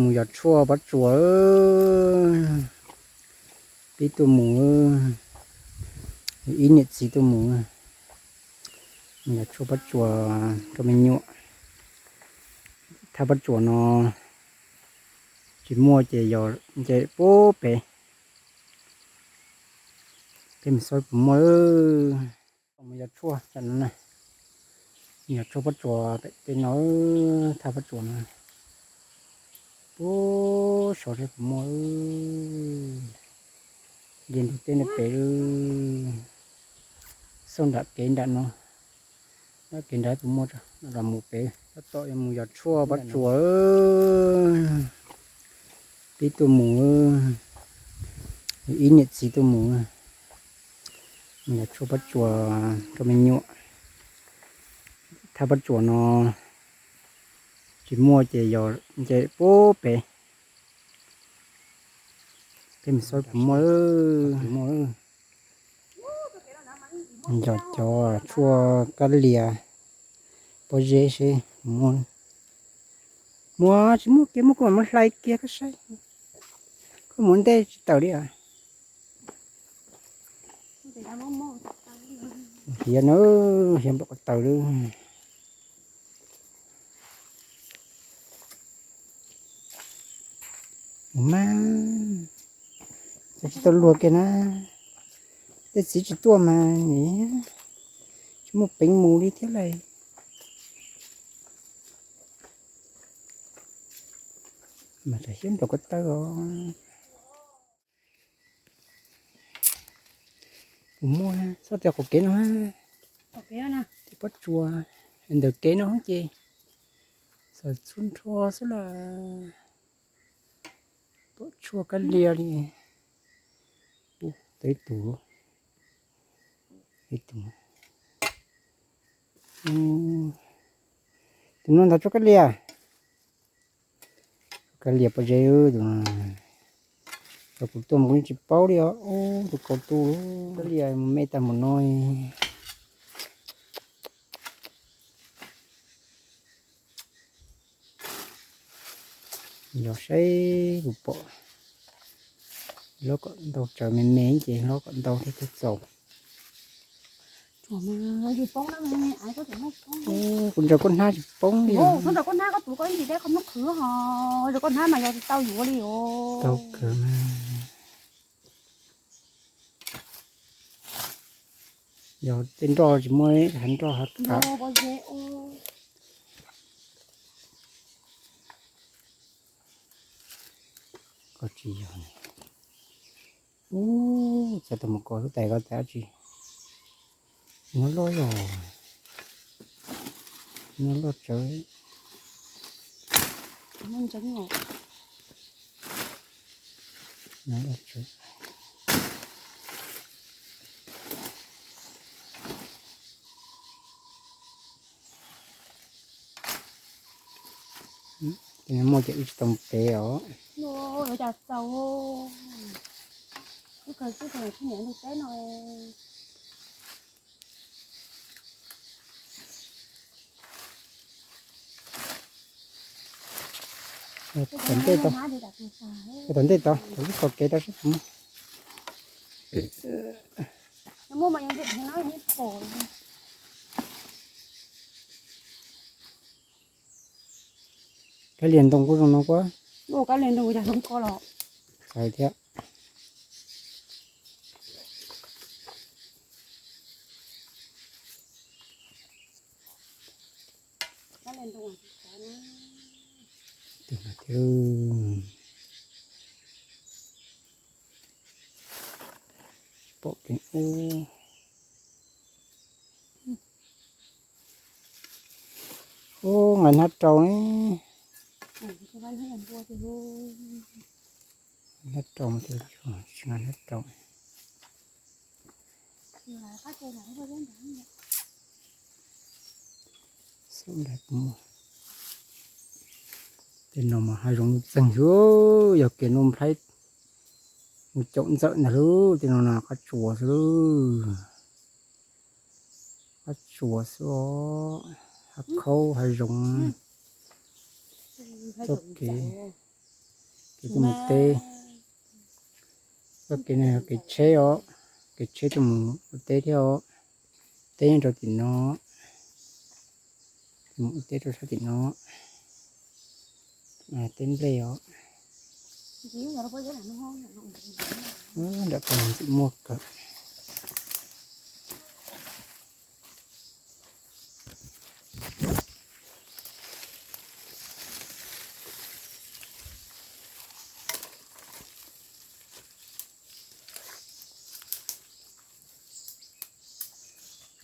Mus yos tshuaj pob tsuas, pib tuaj mus, ib niam txiv tuaj mus, mus yos tshuaj pob tsuas rau me nyuam. Thaj pob tsuas no tsis muaj ces yog nce pub pem, peb mus saib puas muaj. Mus yos tshuaj tam no na, yos tshuaj pob tsuas pem tej no, thaj pob tsuas no, pub saib puas muaj. Nce ntug teb no pem, xauj nram kev nram no, nram kev nrad puas muaj, los mus pem tab tom yuav mus yos tshuaj pob tsuas. Pib tuaj mus, ib niam txiv tuaj mus, mus yos tshuaj pob tsuas rau me nyuam. Thaj pob tsuas no tsis muaj ces yog nce pub pem, peb mus saib puas muaj. Yos cov tshuaj kab lias pob zeb seb puas muaj. Muaj tsis muaj kiag, muaj koj mam muab hlais kiag koj saib. Koj mus ntej tsis tawm li os. Hiav na, hiav npaum ko taw li. Mus mas, tsis tau luag kiag na. Tej txiv tsis tuaj mas tsis muaj peev mus li thiab lauj. Mas hiav npaum ko taw os. Kuv muaj txoj tias qaum kev no, tej pob tsuas ntawm kev no ces xav txhub nrho xwb las. Pob tsuas kab lias li. Tau ib tug, ib tug. Tus no ntag tshuaj kab lias. Kab lias pob zeb, tus no. Thaum kuv tuaj mas kuv yeej tsis paub li os. Tus kaus tu, kab lias mus me tag mus no. Yog saib kuv pom, hlob kom ntau tsawv me me ces hlob kom ntau thiab thiaj txaus. Kuv ntsaws koj hnab tsis poob li. Tau kawg mas. Yog tej nroj tsis muaj, hav nroj hav kav. Koj tsis yog, ub, txog tau mus kos lub tais ko tas dab tsi. Nyob loj yog, nyob loj tsawv. Muaj ces wb tsis tau mus pem os. Tom ntej tod, tom ntej tod, tom ntej tod, tom ntej tod kev tod seb puas muaj. Kab lias ntoo kuj zoo no kuj. Kab lias ntoo kuj zoo ko los. Xaiv thiab. Tus no thiab. Pom kev ub. Ub, nqaij hnab rau ne. Hnab rau, tsis nqaij hnab rau. Tej no mas hav zoov txeeg xwb, yog kev nuj nplhaib mus caum ntxawm ntag lauj. Tej no qab tsuas xwb lauj. Qab tsuas xwb os, hav khaub hav zoov txoj kev. Mus teb. Txoj kev no yog kev tsheb os, kev tsheb tuaj mus ua teb thiab os. Teb nyob rau tim no, mus ua teb rau sab tim no. Teb nplej os. Nram ko ntxim muaj kawg.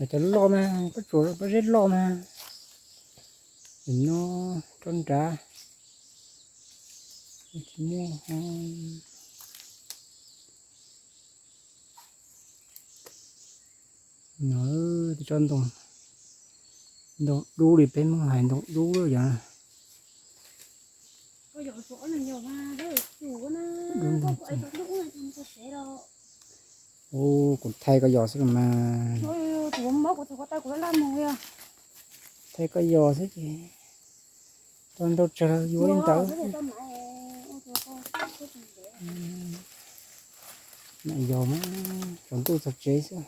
Cov loj mas, pob tsuas pob zeb loj mas, nim no rau nrad tsis muaj. No, tsob ntoo, ntoo dub li peb Hmoob hais ntoo dub yog. Ub, kuv thaij koj yos xwb los mas. Thaij koj yos xwb ces tau ntau tsawg yuav li ntawd. Mam yos mas tsaus ntuj txog tsev xwb.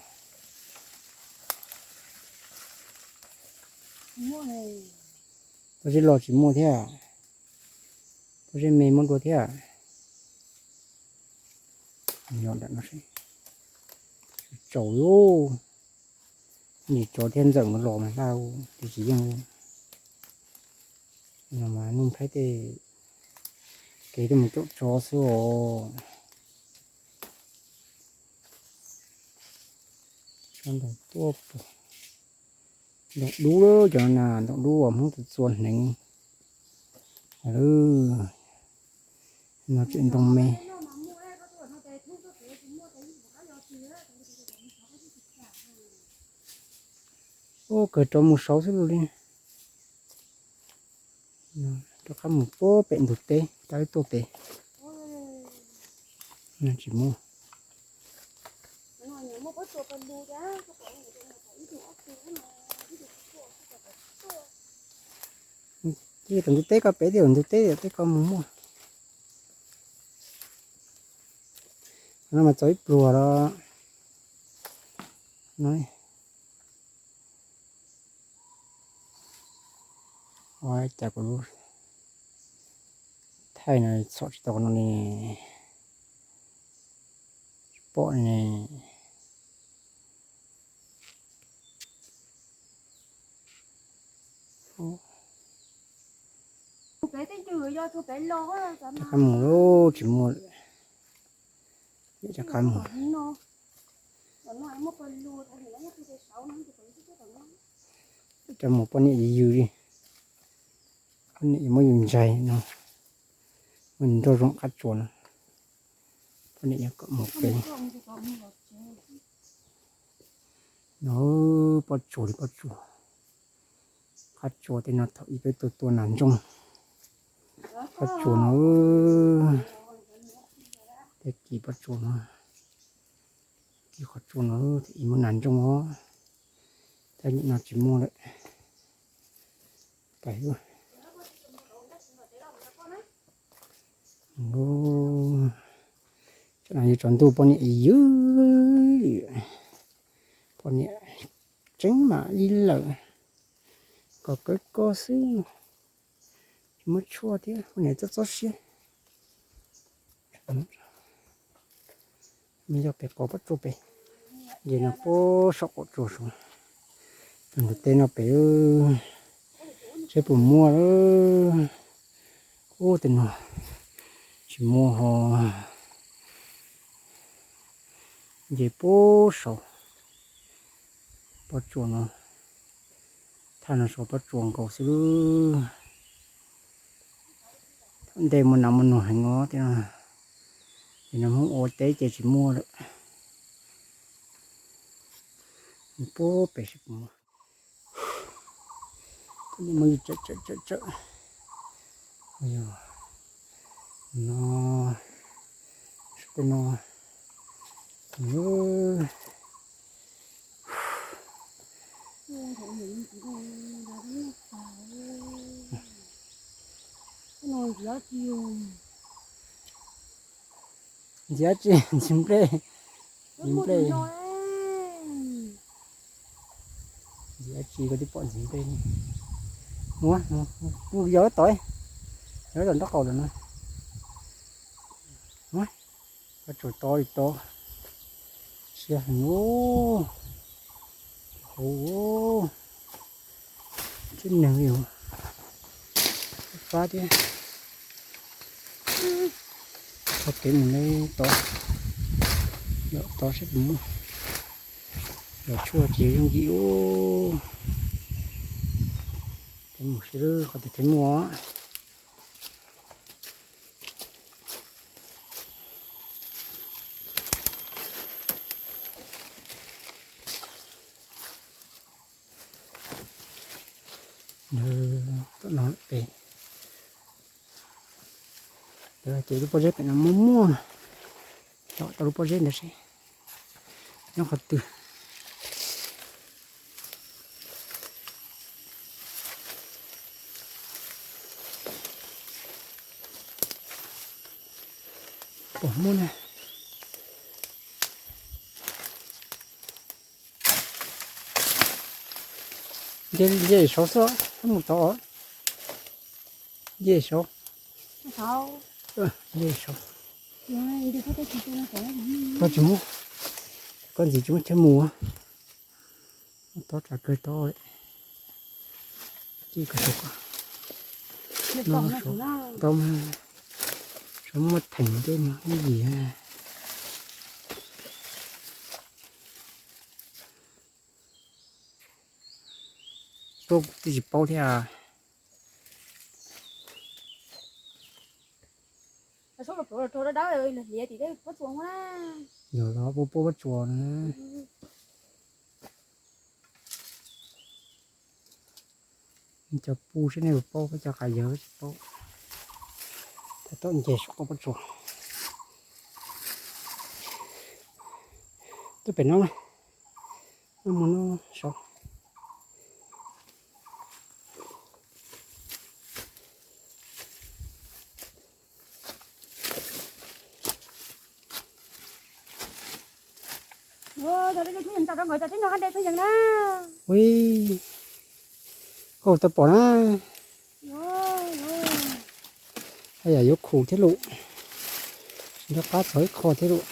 Pob zeb los tsis muaj thiab, pob zeb me muab dua thiab. Yos ntawm no seb, tsaus lauj. Nim tsov thiab ntxawm los mas laj, tus tsis yeej. No mas Nuj Nplhaib tej kev tuaj mus caum tsov xwb os. Ntoo dub, cov no na ntoo dub uas Hmoob txua hneev. No tseem ntoo me. Ub, kawg rov mus saud xwb los li. Rov qab mus pem ntug teb, rov tuaj pem. Tsis muaj. Tij tom ntug teb koj pem, tij tom ntug teb tej koj mus muaj. No mas txog ib pluag los no. Ua cas kuv lub thaij no txhom tsis tau no ne. Tsis pom ne. Rov qab mus lauj, tsis muaj lawm. Rov qab mus. Rov mus poj niam yws yws li. Poj niam yuav muab yus ntsais no, muab nws nrog zoo qab tsuas no. Poj niam yuav kom mus pem. No, pob tsuas li pob tsuas. Qab tsuas tej no thaum ub peb tuaj tua nas ntsooj. Qab tsuas no, tag kis pob tsuas no, kis qhov tsua no thaum ub muaj nas ntsooj os. Tab nim no tsis muaj lawm. Pais, tsam no yuav tsaus ntuj poj niam yws, poj niam tseeb mam li lawm, kom kawg koj xwb. Tsis muab tshuaj thiab, poj niam txob txob siab. Yog pem qaum pob tsuas pem, ces no puag saum qaum tsuas saud, tus ntug teb no pem, seb puas muaj. Ub, tej no tsis muaj ho. Ces puag saud pob tsuas no, thaj no saud pob tsuas nkaus xwb. Thaum ntej muaj nas muaj noog heev os, tej no, ces no Hmoob ua teb ces tsis muaj lawm. Puag pem seb puas muaj. Muaj ib tsawm tsawm tsawm tsawm. No, tej no, Ntxiv dab tsi? Ntxiv nplej. Ntxiv nplej. Ntxiv dab tsi koj twb pom ntxiv nplej ne? Muab, mus yog tod, yog tom nraub qaum lawm no. Muab, koj tsuas tod li tod. Siab heev. Hauv, tib neeg li. Fab thiab. Qhov kev mus li tod, yog tod seb puas muaj. Yog tshuaj tsis yooj yim ub. Kev mus seb qhov twg thiaj muaj. Tom no pem, ces lub pob zeb pem no muaj muaj. Tom tau lub pob zeb ntawd seb nyob qhov twg. Pom muaj na. Nce saud xwb, mus tod. Nce saud. Nce saud. Koj tsis muab, koj ntxiv tsis muab chaw mus. Tob tsam kawg tob. Ci koj saud, no saud, saud muaj theem tej no ib yim. Tuaj twb tsis paub thiab. Yog los puab paub pob tsuas na. Cov pub seb nej puas paub, cov qas yawg tsis paub. Tab tom nce saum pob tsuas. Twb pem no, no mus no saud. Ui, koj tau pom na. Haj yam yuav khum thiab lus, nrog qab txog ib qho thiab lus.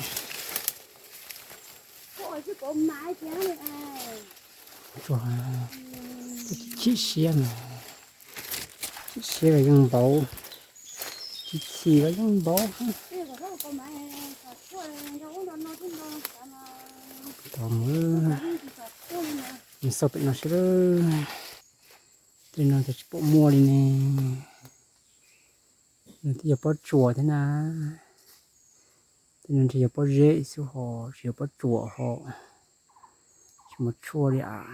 Tsuas chim siab na, chim siab los yeej npaum, chim chim los yeej npaum. Tau mus, mus xauj pem no seb, tej no ces tsis pom muaj li ne. Nws twb yog pob tsuas thiab na. Tej no ntshe yog pob zeb xwb ho tsis yog pob tsuas ho, tsis muaj tshuaj li as.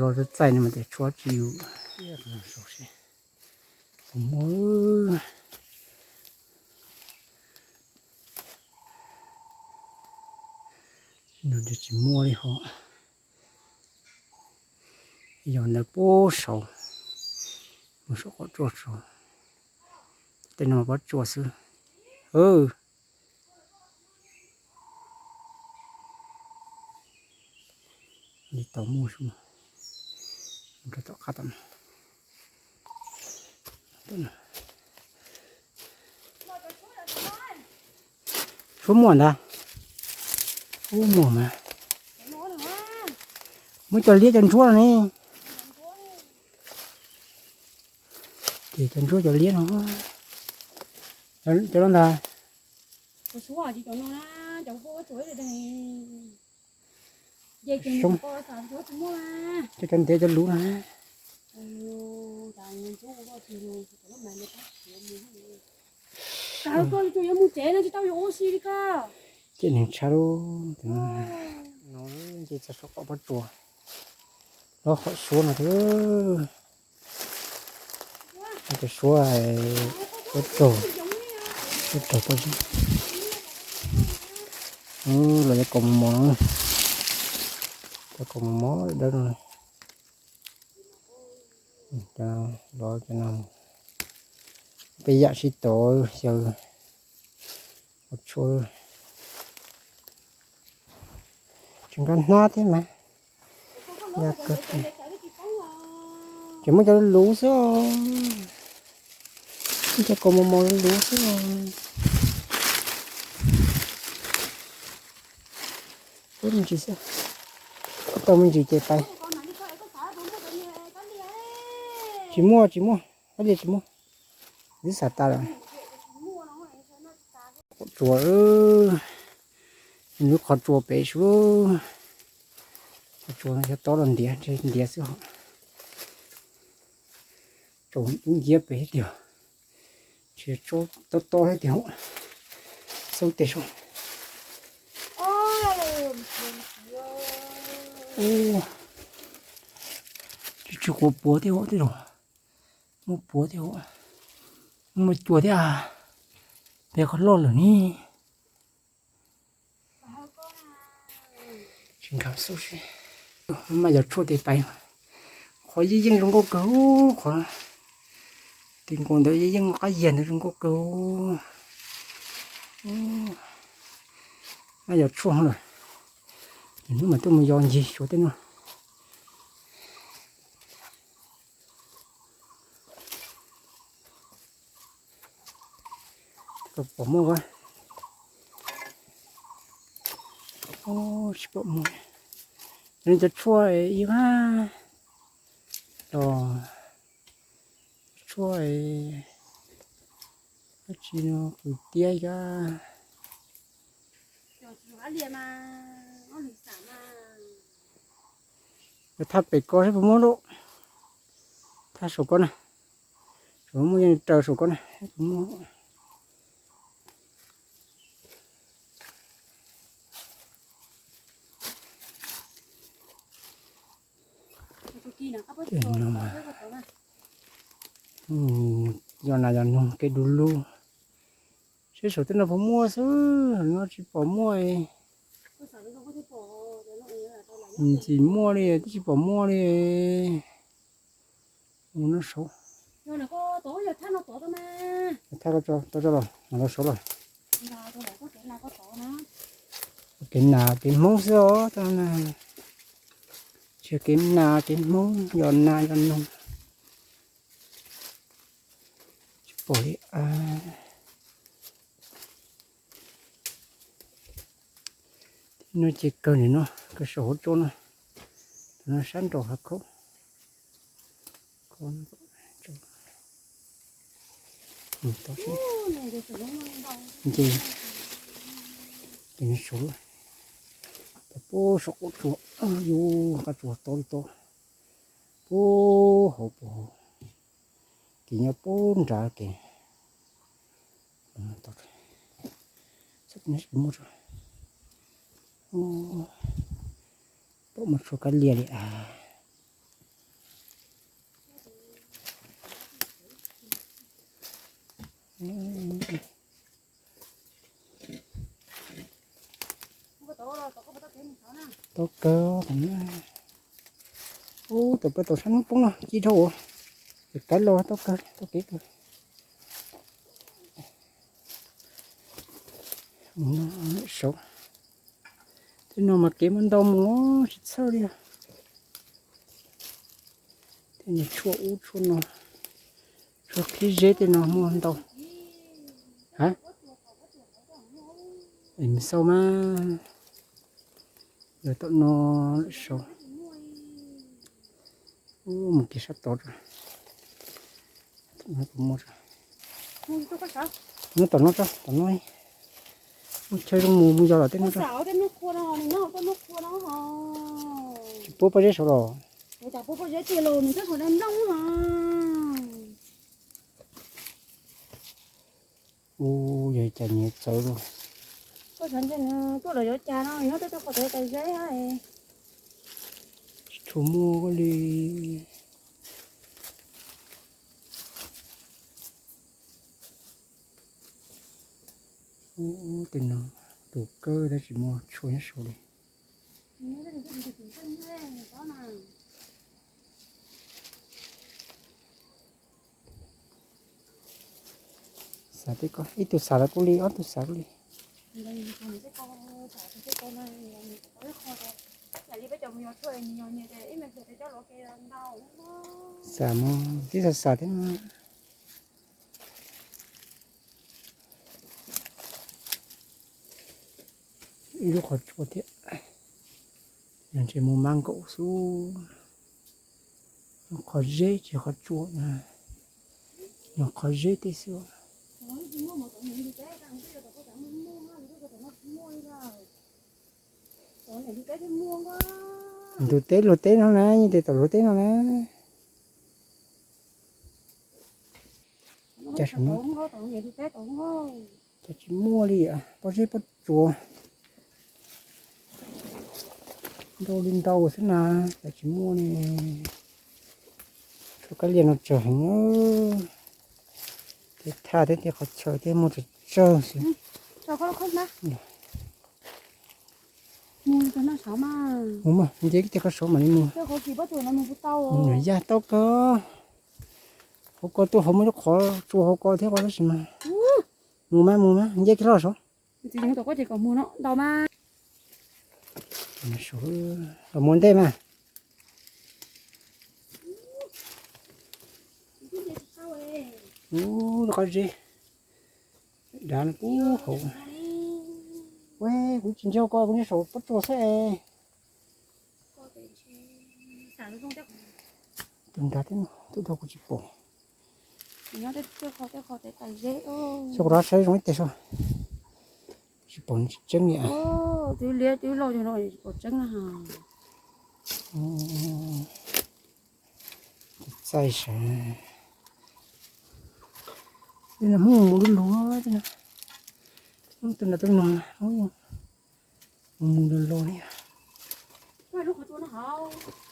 Los txaij txaij no mas tias tshuaj tsis yus. Muaj, no tsis muaj li ho. Yog ntawd puag saud, mus saum qaum tsuas saud, tej no pob tsuas xwb. Li tau muaj, rau tom qab tom no. Suab muaj ntag. Ub, muaj mas. Muab cov liab cov ntsuab no ne. Ces cov ntsuab cov liab no. Cov no ntag. Cov cov ntev cov luv na. Ces neeg tshaj lub, no nce txog saum qaum pob tsuas, lub qhov suab no thiab. Cov suab, suab raug, suab raug pob zeb. Los cov kaus mos mos, cov kaus mos mos dawb no. Los cov no, Peb yam sib tov xyaw tshua, tsis nkag hnab thiab mas. Ces muab cov luv xwb, muab cov kaus mos mos luv xwb. Ub, me ntsis xwb, tau me ntsis ces pais. Tsis muaj, tsis muaj, kab lia tsis muaj, twb xav tas lawm. Qaum tsuas, nws qhov tsua pem su, qhov tsua xyov tob los ntiav, ntiav xwb hos. Tsaus ib nciab pem thiab tiag, tsis tob tob thiab tiag. Xauj tes su. Tsis tsis quav puav thiab, tej zaum muaj puav thiab, muaj cua thiab. Peb qhov loj lawm ne. Tsis nkag xub si. Maj yog tshuaj tes pais, qhov yeej yeej zoo nkauj kawg, qhov tes nkaus ntawd yeej yeej qab yiag ntawd zoo nkauj kawg. Maj yog tshuaj lawm, hnub mas tuaj mus yos ncig suav tej no. Pom muaj, tsis pom muaj. Cov tshuaj ib vag los, tshuaj dab tsi no kuv tiab ib Thaj pem ko seb puas muaj lauj. Thaj saum ko na, saum muaj yeej raws saum ko na, puas muaj. Yog nas yog noog kev du lug. Seb saum tej no puas muaj xwb, no tsis pom muaj. Ntxim muaj li twb tsis pom muaj li. Mus no saud. Thaj ko tso, tso los, los saud los. Kev nas kev Hmoob xwb os, tsis yog kev nas kev Hmoob, yog nas yog noog. Tsis pom li. No ces kawg nim no, kawg saum hauv tsua no, no sab nraum hav khaub. Nce, ces nws saud, puag saum qaum tsua, yus qab tsua tod li tod, puag hauv puag hauv, ces nyob puag nrad kev. Pom muaj tshuaj kab lia li as. Tau kawg, ub, tau peb tau sab hnub poob no ci dhau, ces kav los tau kawg, tau kev kawg. Mus no saud, tej no mas kev muaj ntau mus tsis txhawj li. Tej no tshuaj ub tshuaj no, tshuaj qhib zeb tej no muaj ntau. Ha, es mus xauj mas, yog tom no lawm saud. Mus kev sab tod, tom no tso, tom no, muaj chaw zoo mus mus yos lawm tej no. Tsis pub pob zeb saud los. Ub, yog cas nyias txawv los. Tsis tshua muaj li. Ub, tej no tus kawg tab sis muaj tshuaj nyob saud li. Ub, ub, ub, ub, ub, Ib tug xav los kuj li, ob tug xav kuj li. Xav mus tib xav xav thiab. Ib lub qhov tsua thiab. Yog ntshe mus mab nkaum xwb. Qhov zeb tsis qhov tsua, yog qhov zeb tej xwb. Ntug teb luag teb no na, yeej tias tom luag teb no na. Cas tsis muaj li, pob zeb pob tsuas ntau li ntau xwb na, cas tsis muaj li. Tshuav kab lias no tsawg heev, tej thaj thiab tej qhov chaw thiab muaj tsawg tsawg xwb. Mus mas nce tej qhov saud mam li mus. Nws yaj tau kawg. Hauv ko tuaj hauv muaj lub qhov tsua hauv ko thiab ko tab sis mas. Mus mas mus mas nce kiag hlo saud. Los mus ntej mas. Ub, qhov zeb dav no pub hauv. Ua kuv tsis ntsia ko, kuv ntsia saum pob tsuas xwb es. Tus nrad thiab no, twb tau kuv tsis pom. Xyov kuv rov saib zoo ib teg saib. Tsis pom, tsis tseeb li. Txaij sav. Tej no hmoob mus luag luag, tej no hmoob tus nrad tus no mus luag luag li.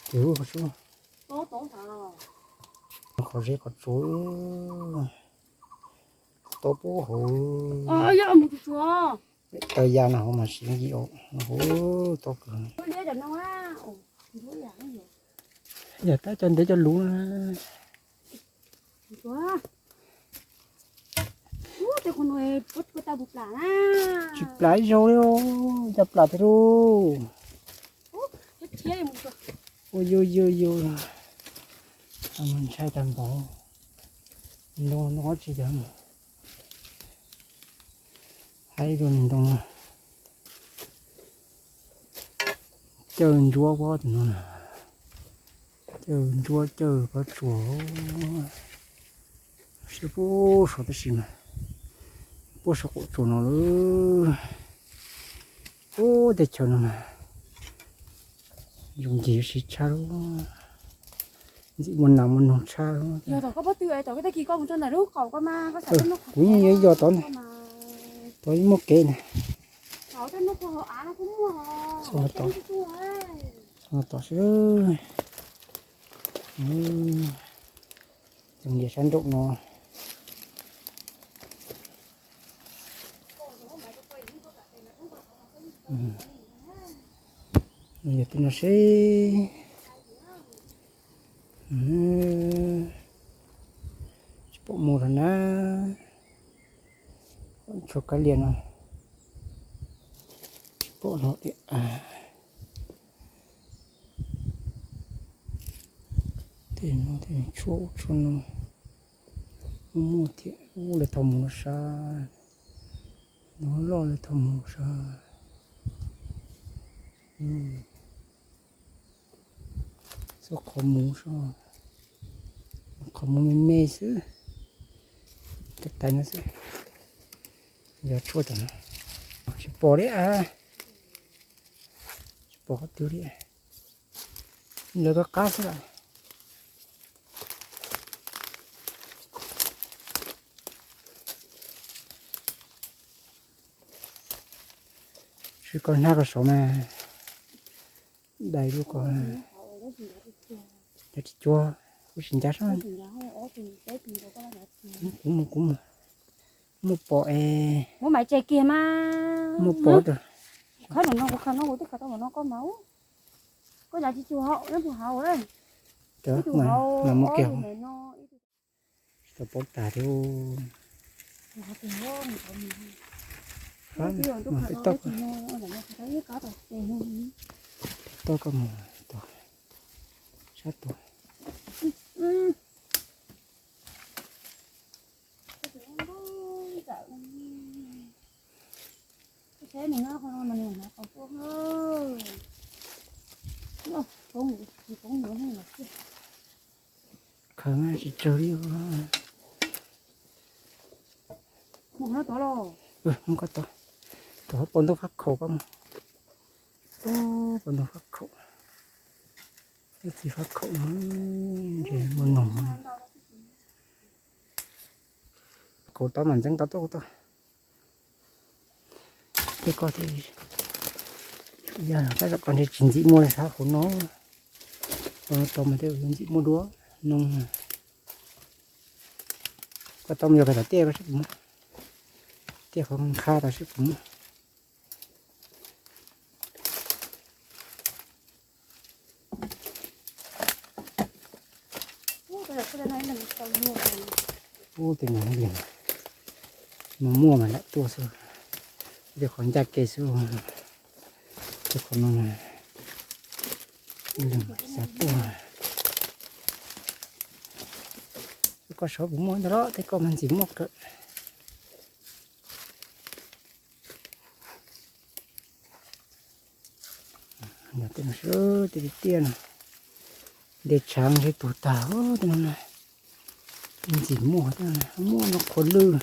Ces qhov tsua, qhov zeb qhov tsua, tau pub hauv. Taw ya no hauv mas siv yim os, no hauv tau kawg. Yog tab cov ntev cov luv no. Tsis plam ib zaug li, cas plam tiag lauj. Ua yus yus yus, ntshai tag npaum. Ntoo ntoo tsis yog, hais ib tug ntoo. Cawj ntsuab pob tus no na, cawj ntsuab cawj pob tsuas, siab puag saud tab sis mas puag saum qaum tsuas no lawm. Ub, teb chaws no mas zoo ncig siv tshaj lub, ntxim muaj nas muaj noog tshaj lub. Kuv yeej yuav yos tod na, tod muaj kev na. Tod, tod xwb. Zoo li sab nraum no. Yog tej no seb, tsis pom mus lawm na. Tshuav kab lias no tsis pom los li. Tej no tej tshuaj ub tshuaj no muaj muaj thiab, ub lawv tau mus no sab, no loj lawv tau mus sab. Txoj qhov muv sab, qhov muv me me xwb, tais tais no xwb. Yog tshuaj tam no tsis pom li, tsis pom qhov twg li, lawv kab qab xwb lawm. Tsis koj hnab koj saud mas dai lub ko. Cov tsis cuag, kuv tsis ncav sab. Kuv mus, kuv mus, mus pom es. Muab maiv tseg kiag mas. Mus pom. Khawb no, kuv khawb no kuv twb khawb tau no koj mas. Koj ncav tsis cuag hauv, nyob tsis hauv. Ib tug hauv, mus kiag. Tsis tau paub tag thiab. Tau koj mus tod, sab tod. Khaws tsis tsawg li. Mus koj tod, tod pom ntug fab khaum koj mus. Pom ntug fab khaum, ib txiv fab khaum no, ntshe muaj noog. Khaum tod mas ntxeev tod tuaj tod. Tej ko thiaj yog tab tom ko ntshe tsis ntxim muaj li sab hauv no. Hauv no tau mas tej yuav ntxim muaj dua noog. Koj tau mus yog koj tom tiaj ko seb puas muaj, tiaj qhov nqha tod seb puas muaj. Ub, tej no leeg, mus muaj mas lam tuaj xwb, tej qhov ncaj ke xwb. Tej qhov no leeg xav tuaj. Koj saib puas muaj ntag los tej ko mas ntxim muaj kawg. Tej no sab tiaj tiaj no, dej tshav ntshe tuag tag tej no na. Ntxim muaj, muaj no qhuav lwj.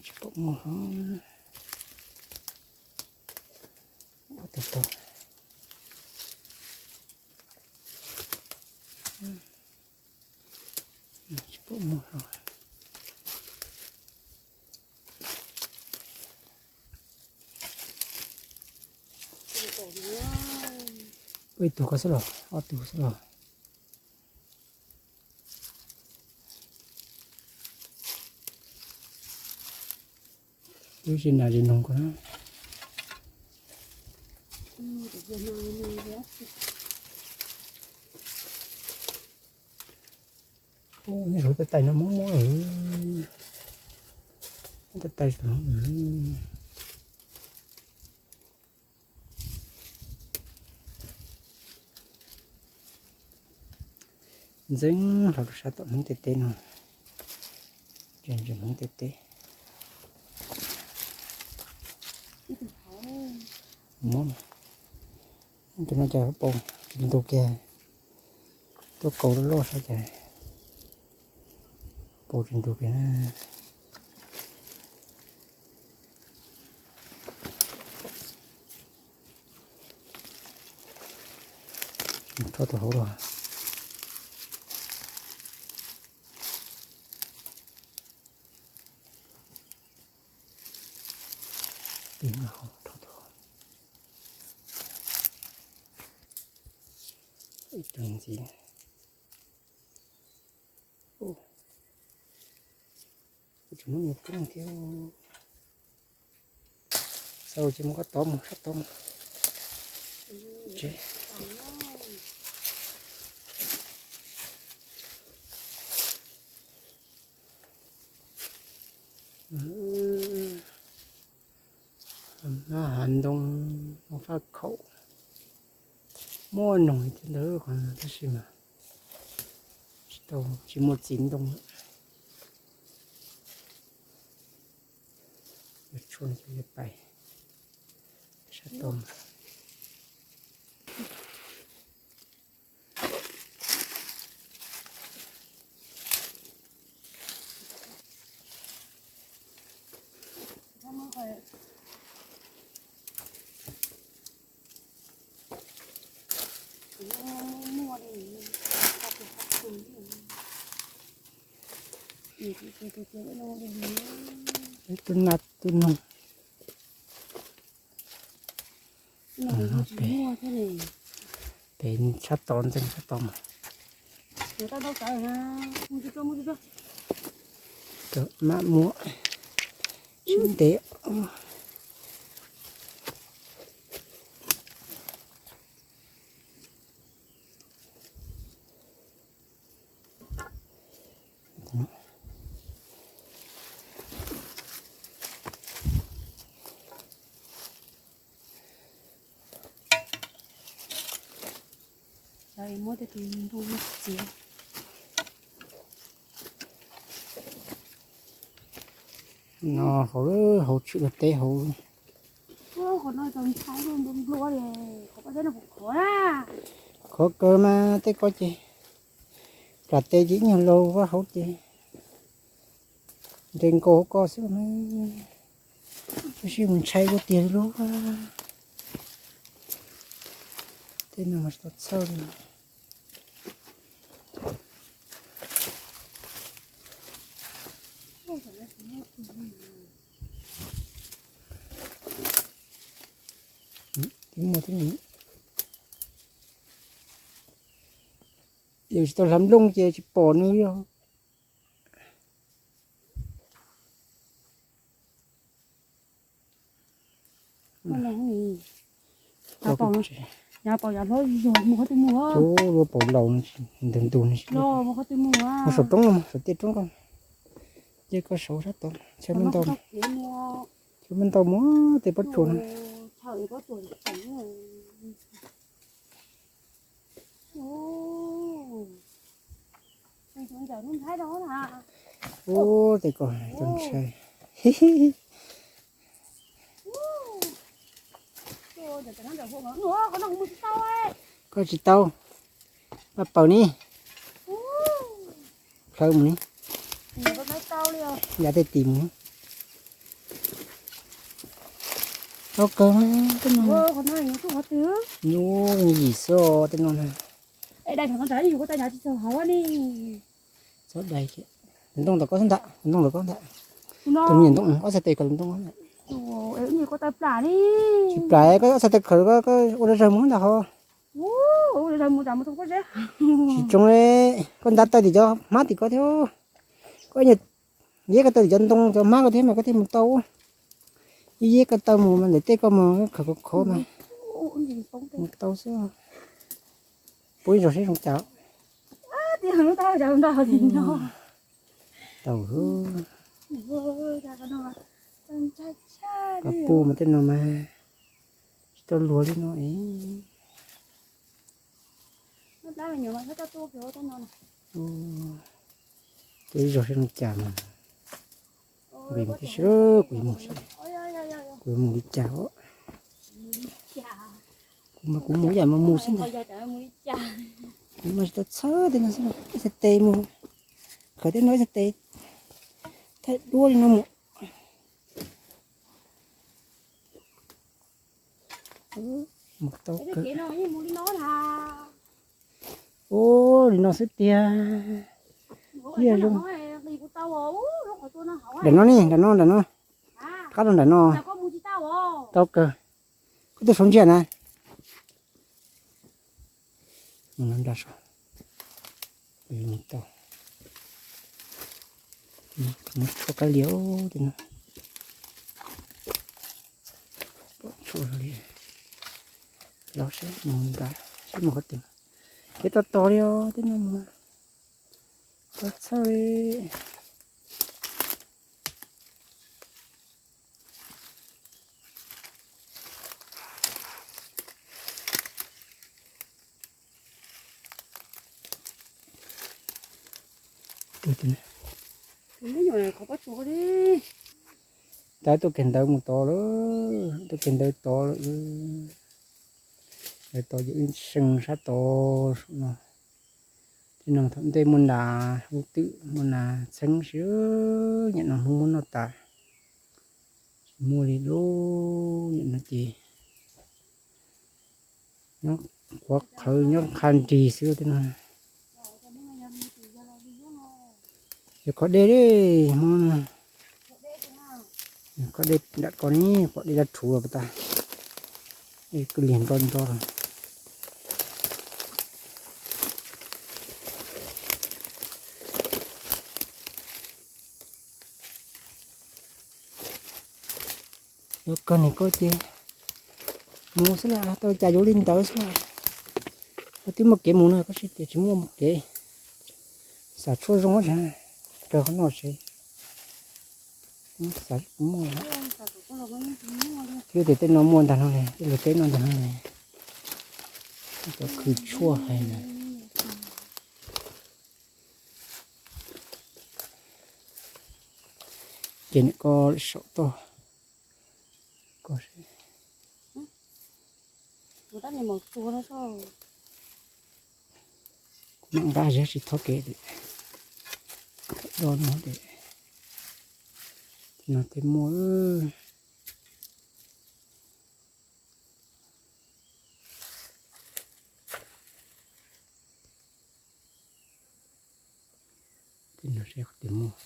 Tsis pom muaj. Tsis pom muaj. Ib tug ko xwb los, ob tug xwb los. Twb tsis nas tsis noog ko na. Ub, nej saib tais tais no muaj muaj, tais tais no. Ntxeev hlo rau sab tom Hmoob tej teb no, ces ntsis Hmoob tej teb. Muab, tus no cas paus tsis ntug kiag, tuaj kaus loj loj saib cas paus tsis ntug kiag. Rho tus hauv los. Rho tus hauv. Ib tug ntxiv. Kuv tsis muab nws poob thiab. Xaus ces mus koj tod mus sab tod mus. Tsev. Mab hav ntoo, ntoo faj khaum, muaj noog thiab ntawd tab sis mas tsis tau, tsis muaj txiv ntoo. Yuav tshuaj ces yuav pais sab tod. Ib tug nas tug noog. Pem sab tod, ntxeev sab tod mas. Maj muab sib ntev. Muab tej tus npua txiav. No hauv, hauv tshwm luag teb hauv. Qhov no ntshai nplua nplua li, qhov ko teb no puas khov na? Khov kawg mas, tej ko ces plam tes ces ib nyuag laus vaj hauv ces nres nkaus hauv ko xwb mas. Tab sis mus ntshai kua tiag li lub. Tej no mas tsis tau txhawj li. Twb muaj thiab, yus tsis tau hlav nplooj ces tsis pom nws yog. Ub, lub paus laus ntug ntug no, mus saum roob, saum tiaj roob ko. Ces koj saud sab tod, chaw muaj ntau, chaw muaj ntau mus tej pob tsuas no. Ub, tej ko txaus ntshai. Koj tsis tau, pab paws ni, plhawv mus ni, yav tej tim mus ni. Tau kawg, tej no, yus yim xwb tej no na. Txhob dai, tus ntoo tom koj xwb ntag, tus ntoo tom koj ntag. Tus me nyuam ntoo ob txhais tes khawm tus ntoo. Tsis plam, koj ob txhais tes khawm, koj ua zawg mus ntag hos. Tsis tsoo li, koj nta taw tim cov hmab tim ko thiab. Koj yeb ko taw tim cov ntoo cov hmab ko thiab mas koj thiaj mus tau. Yeb yeb ko taw mus mas ntawm tej ko mus khawm khov khov mas mus tau xwb. Pub ib zaug seb zoo cas. Tau, koj pub mas tej no mas tsis tau luag li no es. Pub ib zaug seb zoo cas mas. Nqis mus tib si, kuv yuav mus seb, kuv yuav mus li cas os. Kuv mas kuv mus ib yam mus mus xwb ntag. Kuv mas tsis tau txhawj tej no xwb, ib txhais tes mus, khawm tej no ib txhais tes thaij duab li no mus. Mus tau kawg. Ub, li no xwb tiag. Tiag zoo. Nram no ne, nram no, nram no. Qab rau nram no. Tau kawg. Koj tuaj saum ntsia na. Mus no nram saud. Tau. Mus tshuaj kab liam tej no. Pom tshuaj li. Los seb mus nrad seb mus qhov twg. Kev tos tos li os tej no mas. Txhob txhawj li. Tab tuaj kiag ntawd mus tod lawm, tuaj kiag ntawd tod lawm. Ntawd tod ces wb seej sab tod no. Tej no thaum ntej muaj nas hub twm muaj nas txheeb siab, nyam no hmoob muab noj tas. Tsis muaj li lub nyam no ces nyob quav qhawv nyob qha nrig xwb tej no. Yog qhov dej li hmoob no, qhov dej nram ko ne, qhov dej dab rhuv los puas tas, kwj liag nro nro los. Yuav kawg niam koj ces mus xwb las, tau cas yuav li ntawd xwb las. Twb muaj kev mus no koj tsis tias tsis muaj kev. Xav tshuaj zoo, raws qhov no tsev. Xav muaj, twb tias tej no muaj ntag no ne, tej lug teb no ntag no ne. Cov khw tshuaj hais na. Ces nim ko saum toj ko. Kuv mam nqa zeb tsis thov kev, do no, no tej muaj. Tej no seb qhov twg muaj.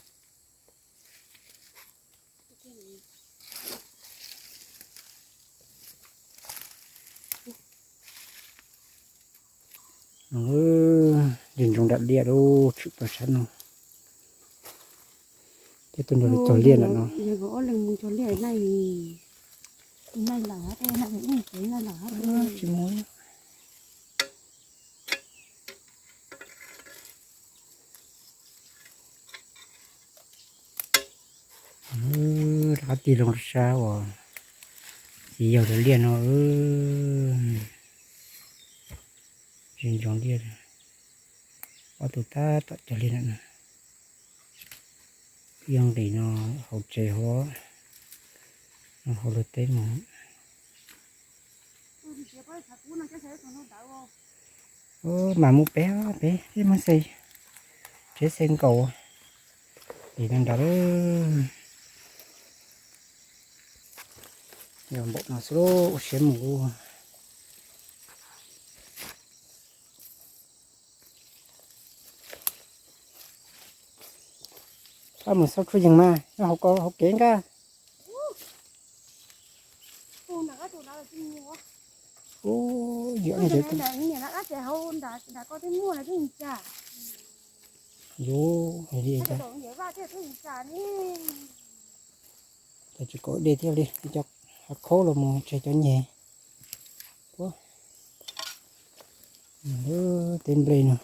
Ntsoov nram liaj lub tshwm plaws sab no. Thiab tuaj nrog lawv cog liaj ntawm no. Tsis muaj. Rov qab tig loo rau sab uas txiv yawg lawv liaj no. Tsis ntsoov liaj, ob tug tab tom cog liaj ntawm no. Ib nqis no hauv tsev hauv, no hauv luag teb mus. Mas mus pem, pem peb mus xes, tsev xes nkaus li no nrad. Yog npaum no xwb, ua siab mus. Koj mus xauj tshuaj yees mas nyob hauv ko hauv kev nkaj. Yus, tsis kom dej thiaj li cov hav khaub los mus tseg cov nyem. Teb nplej no,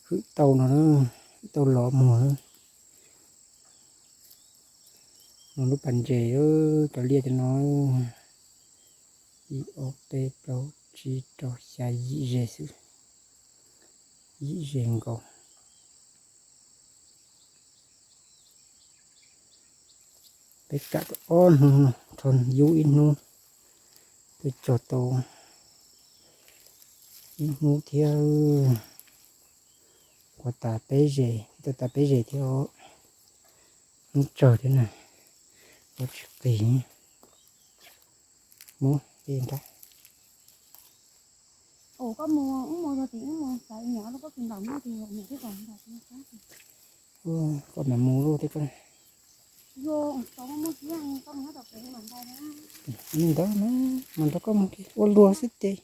hwm tau no, tau los muag. No lub pas ntses, cov liaj cov no, ib ob peb plaub tsib rau xya yim ze xwb, yim ze nkaus. Peb kam tau ob hnub no, rho yub ib hnub, twb cog tau ib hnub thiab. Kuav tas peb ze, tau tas peb ze thiab, hnub tsawg thiab na, kuav tsis qis. Muab tej nrab. Koj mus, wb mus yog tias wb mus xav nyom rau koj tus nraum no ces nyom thiab kom nraum no. Koj mam mus lub thiab koj. Li ntawd mas nrog koj mus ua luag xwb ces.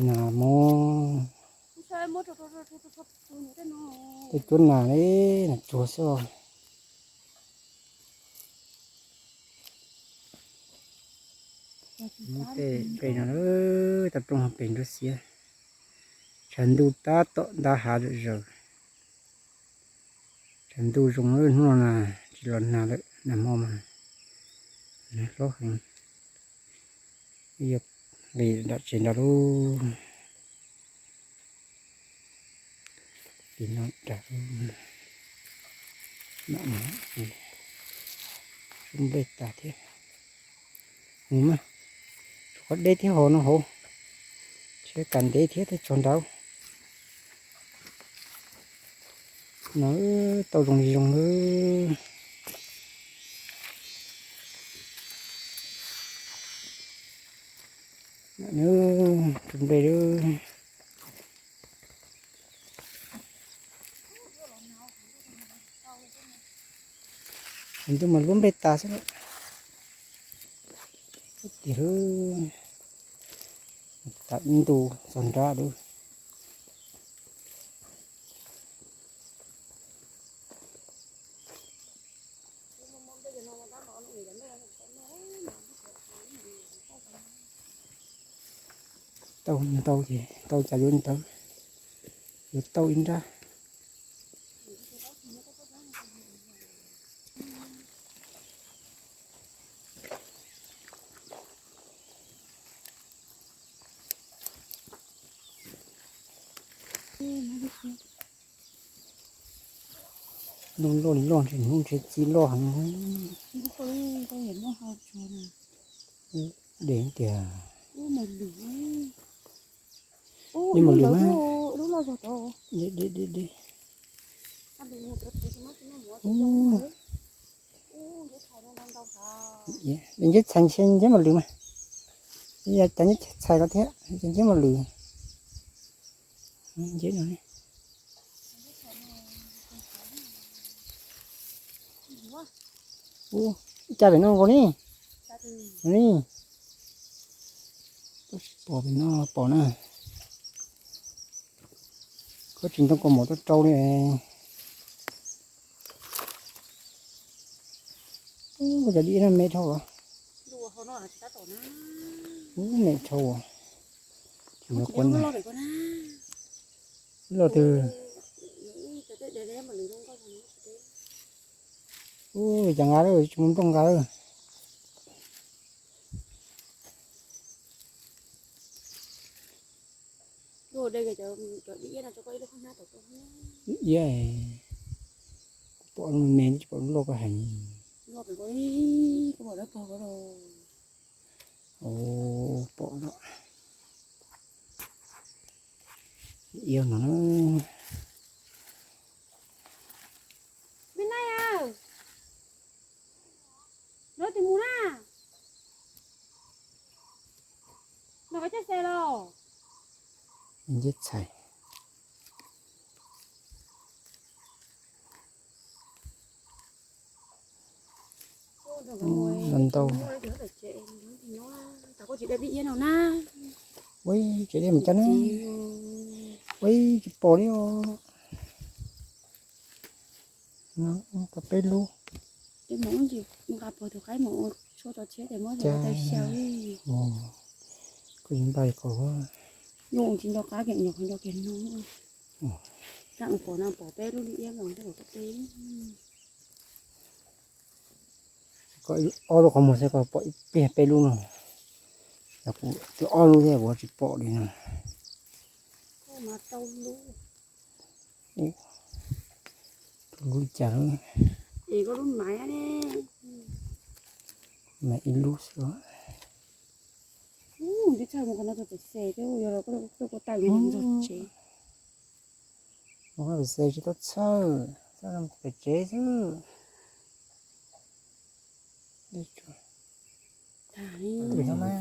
Nas mog. Tej cuab nas li nas tsuag xwb. Muab tej npe no, tau rooj hav pem nruab xiab. Tshav ntuj tab tom ntab hav zom zaws. Tshav ntuj zoo, hnub no na tsis los nag lawm, nag hmo mas nag hlob heev. Yog nqis nram tsev nrad lauj. Tim no nram, mam mus, tshuab nplej tas thiab. Mus mas, tshuav qhov deb thiab hauv no hauv, tshuav kas ntev thiab tej tsog nraud. No tau zoo li zoo lawm. Tshuab nplej lawm. Ntuj mas lub nplej tas xwb. Tim lub, tas ib ntu txog nrab lawm. Tau ntau ces tau cas yuav ntawd, yuav tau ib nrab. Loj loj li loj ntshe hnub ntshe txiv loj heev. Dej tiag. Dej mas lwm mas. Nceb txhais ntshe nceb mas lwm mas. Yog cov nceb txhais los thiab, nceb mas lwm. Nceb no. Ua cas pem no nkaus ni? Ni, pom pem no pom na. Koj tsis ntoo kaus mom tuaj rau li. Ua cas dib no me dhau os. Ub, me dhau os. Loj twg? Ub, cas nqa lawm, tsis muaj nplooj nqa lawm. Iab, kuv pom me me tsis pom loj koj hais. Pom loj. Iab no na. Me nai, lawv twb mus na. No koj caij xes los? Nceb txhais. Ntau. Ua tsev dej mus coj na. Ua tsis pom li os. Tau peb lub. Nqa puag tus qaib mus ua tshuaj tso tshiab ces muab tais xyaw li. Koj yuav npaj kom, yuav tsis nco qab kev nyuam qhuav nco kev no. Tam mus pom no pom peb lub li iab los tej kom peb. Koj ob lub qhov muag xwb koj pom ib pliag peb lub no. Yog kuv twb ob lub thiab kuv tsis pom li no. Lub li cas lub? Mas ib lub xwb. Ub, ntawd txhaj mus qhov no rau pem xes thiab, yog los koj tais mus txog tsev. Mus pem xes tsis tau txhawj, txhawj pem tsev xwb.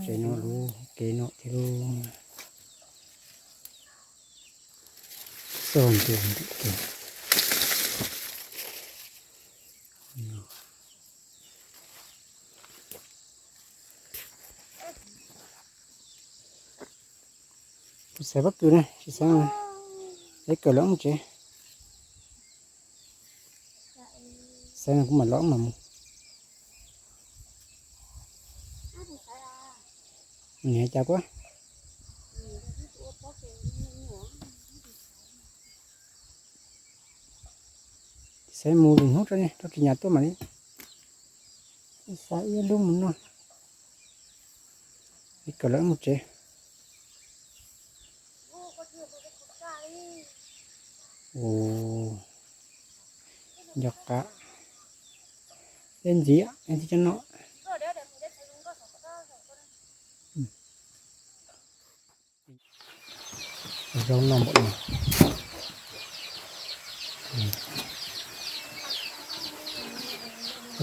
Tsev no lub kev no thiab lub. Txog ntua ntim kev. Kuv xaiv pob kws na, tsis xaiv, xaiv kawm lawv mus tsev. Xaiv no kuv mam los mam mus. Nws hais cas kuv xaiv mus lwm hnub rau, rau tsis nyam tuaj mam li xaiv ib lub mus noj. Ib kawm lawv mus tsev. Ua, nco qab. Eb ntxiv, eb ntxiv cov no. Zaub noj npaum no.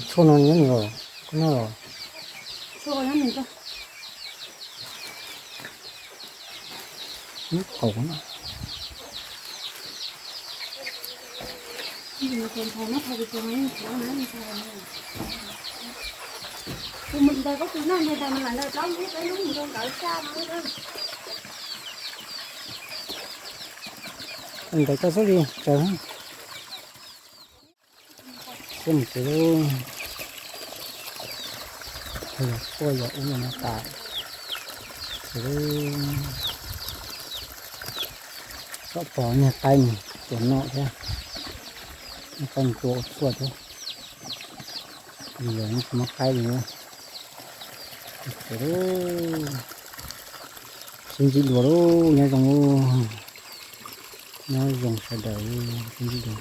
Tshuaj no nyob nws los, koj noj los? Nyob qaum no. Ntawd koj xub li tsaws. Xub mus tsev lub. Yog quaj yog ub no tas. Tsev lub. Txhob pom niag qaib mus tua noj thiab. Niag qaib mus tua ua tshuaj thiab. Vim yog tsis muaj qaib li. Tsev lub. Sib ntsib dua lub, nyob zoo lub. Nyob zoo sawv daws, sib ntsib dua.